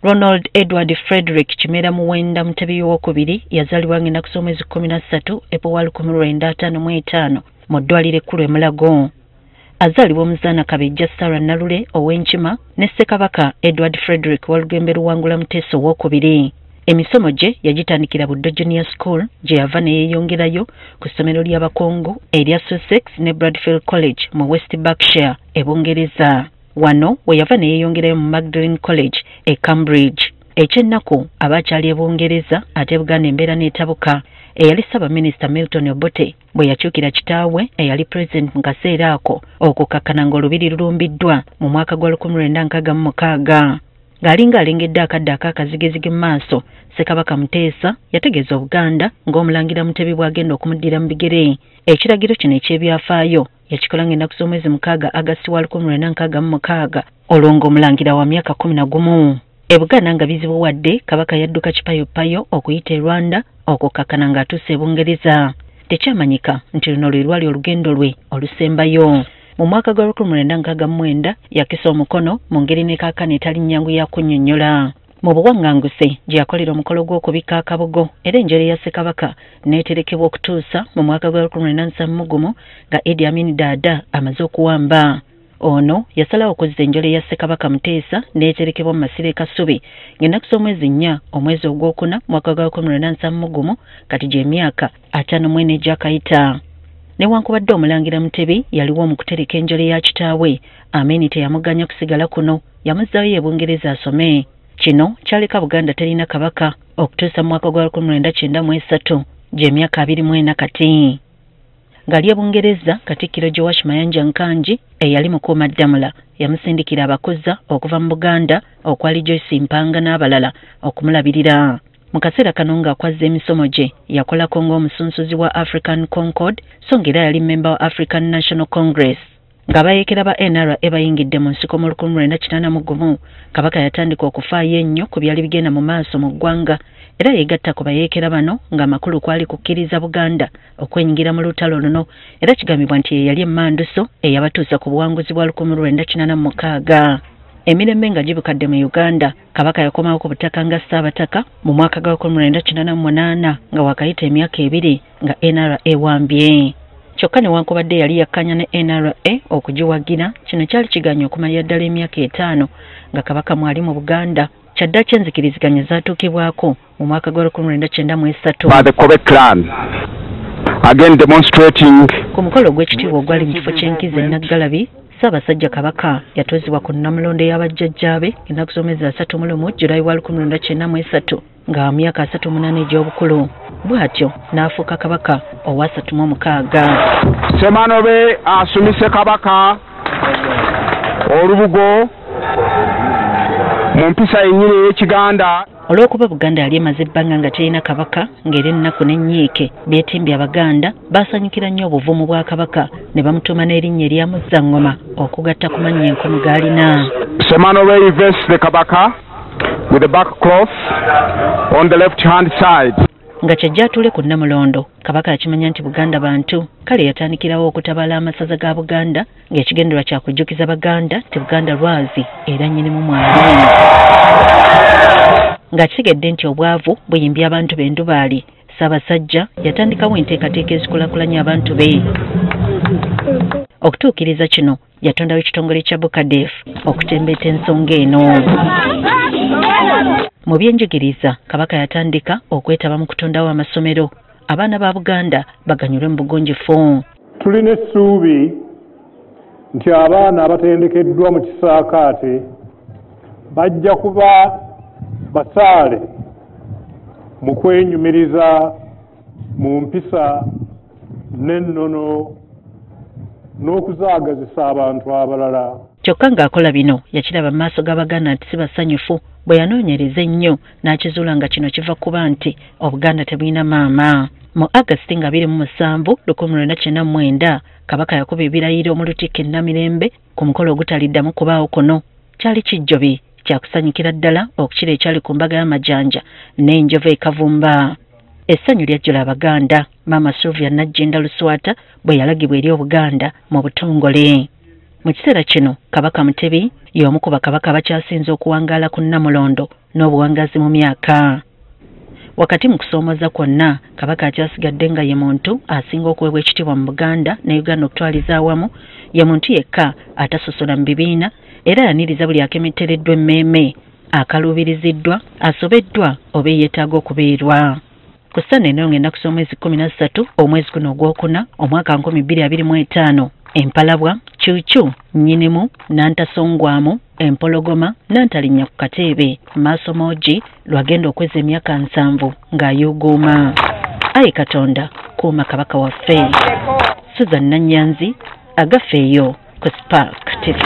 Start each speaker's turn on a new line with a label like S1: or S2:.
S1: Ronald Edward Frederick Kimera Muwenda Mutebi owokubiri yazaalibwa ng'ennaku z'omwezi 13 April 1955 mu ddwaliro ekkulu e Mulago. Azaalibwa omuzaana Kabejja Sarah Nalule ow'Enkima ne Ssekabaka Edward Frederick Walugembe Luwangula Muteesa owokubiri. Emisomo gye yagitandikira Buddo Junior School gye yava ne yeeyongerayo ku ssomero ly'Abakongo erya Sussex ne Bradfield College mu West Berkshire e Bungereza. Wano we yava ne yeeyongerayo mu Magdalene College e Cambridge. Ekyennaku aba akyali e Bungereza ate Buganda embeera n'etabuka. Eyali Ssaabaminisita Milton Obote bwe yakyukira kitaawe eyali Pulezidenti mu kaseera ako okukakkana ng'olubiri lulumbiddwa mu mwaka gwa 1966. Ng'alinga alengedde akadde ak'akazigizigi mu maaso, Ssekabaka Muteesa yategeeza Obuganda ng'omulangira Mutebi bw'agenda okumuddira mu bigere. Ekiragiro kino eky'ebyafaayo yakikola ng'ennaku z'omwezi 6 Agasiti wa 1966, olwo ng'omulangira wa myaka 11. E Buganda nga bizibuwadde, Kabaka yadduka kipayopayo okuyita e Rwanda okukakkana ng'atuuse e Bungereza. Tekyamanyika nti luno lwe lwali olugendo lwe olusembayo. Mu mwaka gwa 1969 yakisa omukono mu ngeri ne kaakano etali nnyangu ya kunnyonnyola. Mu buwaŋŋanguse gye yakolera omukolo gw'okubikka akabugo era enjole ya Ssekabaka n'eterekebwa okutuusa mu mwaka gwa 1971 nga Idi Amin Dada amaze okuwamba. Ono yasalawo okuzza enjole ya Ssekabaka Muteesa n'eterekebwa mu Masiro e Kasubi ng'ennaku z'omwezi 4 omwezi ogwokuna mwaka gwa 1971, kati gy'emyaka 54 egyakayita. Newankubadde omulangira Mutebi yaliwo mu kutereka enjole ya kitaawe, Amini teyamuganya kusigala kuno, yamuzzaayo e Bungereza asome. Kino kyaleka Buganda terina kabaka okutuusa mu mwaka gwa 1993 gy'emyaka 24 kati. Ng'ali e Bungereza, Katikkiro Joash Mayanja Nkangi eyali mukuumaddamula yamusindikira abakuza okuva mu Buganda okwali Joyce Mpanga n'abalala okumulabirira. Mu kaseera kano ng'akwazza emisomo gye yakolako ng'omusunsuzi wa African Concord, so ng'era yali mmemba wa African National Congress. Ng'abayeekera ba NRA bayingidde mu nsiko mu 1981, Kabaka yatandika okufaayo ennyo ku byali bigenda mu maaso mu ggwanga era yeegatta ku bayeekera bano ng'amakulu kwali kukkiriza Buganda okwenyingira mu lutalo luno, era kigambibwa nti ye yali emmanduso eyabatuusa ku buwanguzi bwa 1986. Emirembe nga gibukadde mu Uganda, Kabaka yakomawo ku butaka nga Ssaabataka mu mwaka gwa 1988 nga wakayita emyaka 2 nga NRA ewambye. Kyokka newankubadde yali yakkanya ne NRA okugiwagira, kino kyali kiganye okumalira ddala emyaka 5 nga Kabaka mwali mu Buganda. Kyaddaaki enzikiriziganya zaatuukibwako mu mwaka gwa 1993.
S2: By the Kobe clan, again demonstrating.
S1: Ku mukolo ogw'ekitiibwa ogwali mu kifo ky'enkizo e Naggalabi, Ssaabasajja Kabaka yatuuzibwa ku nnamulondo y'abajjajjaabe ennaku z'omwezi 31 Julayi wa 1993 nga myaka 38 egy'obukulu. Bw'atyo n'afuuka Kabaka owa 36.
S2: Ssemanobe asumise Kabaka olubugo mu mpisa yennyini ey'Ekiganda.
S1: Olw'okuba Buganda yali emaze ebbanga nga terina kabaka, ng'era ennaku n'ennyiike byetimbye Abaganda, baasanyukira nnyo obuvumu bwa Kabaka ne bamutuuma n'erinnya erya Muzzaŋŋoma okugatta ku mannya enkomu g'alina.
S2: Ssemanobe invests the Kabaka with the back cloth on the left hand side.
S1: Nga kyajja atuule ku Nnamulondo, Kabaka yakimanya nti Buganda bantu, kale yatandikirawo okutabala amasaza ga Buganda ng'ekigendererwa kya kujjukiza Baganda nti Buganda lwazi era nnyinimu mwali. Ng'akitegedde nti obwavu buyimbya abantu be Ndubaali, Ssaabasajja yatandikawo enteekateeka ezikulaakulanya abantu be. Okutuukiriza kino yatondawo ekitongole kya Bukadef okutembeeta ensonga eno. Mu byenjigiriza, Kabaka yatandika okwetaba mu kutondawo amasomero abaana ba Buganda baganyulwe mu bugunjufu.
S3: Tulina essuubi nti abaana abatendekeddwa mu kisaakaate bajja kuba basaale mu kwenyumiriza mu mpisa n'ennono n'okuzaagazisa abantu abalala.
S1: Kyokka ng'akola bino yakiraba mu maaso g'Abaganda nti si basanyufu. Bwe yanoonyereza ennyo n'akizuula nga kino kiva kuba nti Obuganda tebulina maama. Mu Agasiti nga 27 1999 Kabaka yakuba ebirayiro mu Lutikko e Namirembe ku mukolo ogutaliddamu kubaawo kuno. Kyali kijjobi kyakusanyukira ddala okukira ekyali ku mbaga y'amajanja n'enjovu e Kavumba. Essanyu lyajjula Abaganda Maama Sylvia Nagginda Luswata bwe yalagibwa eri Obuganda mu butongole. Mu kiseera kino Kabaka Mutebi y'omu ku bakabaka abakyasinze okuwangaala ku Nnamulondo n'obuwangaazi mu myaka. Wakati mu kusoomooza kwonna, Kabaka akyasigadde nga ye muntu asinga okuweebwa ekitiibwa mu Buganda ne Uganda okutwaliza awamu. Ye muntu yekka atasosola mu bibiina era ayaniriza buli akemettereddwa emmeeme, akaluubiriziddwa, asobeddwa oba eyeetaaga okubeerwa. Ku Ssande eno ng'ennaku z'omwezi 13 omwezi guno ogwokuna omwaka 2025, Empalabwa, Cuucu, Nnyinimu, Nantasongwamu, Empologoma, Nantalinnya ku kateebe, Maaso Moogi lwagenda okweza emyaka 70 ng'ayuuguuma. Ayi Katonda, kuuma Kabaka waffe. Susan Nannyanzi, Agafeeyo ku Spark TV.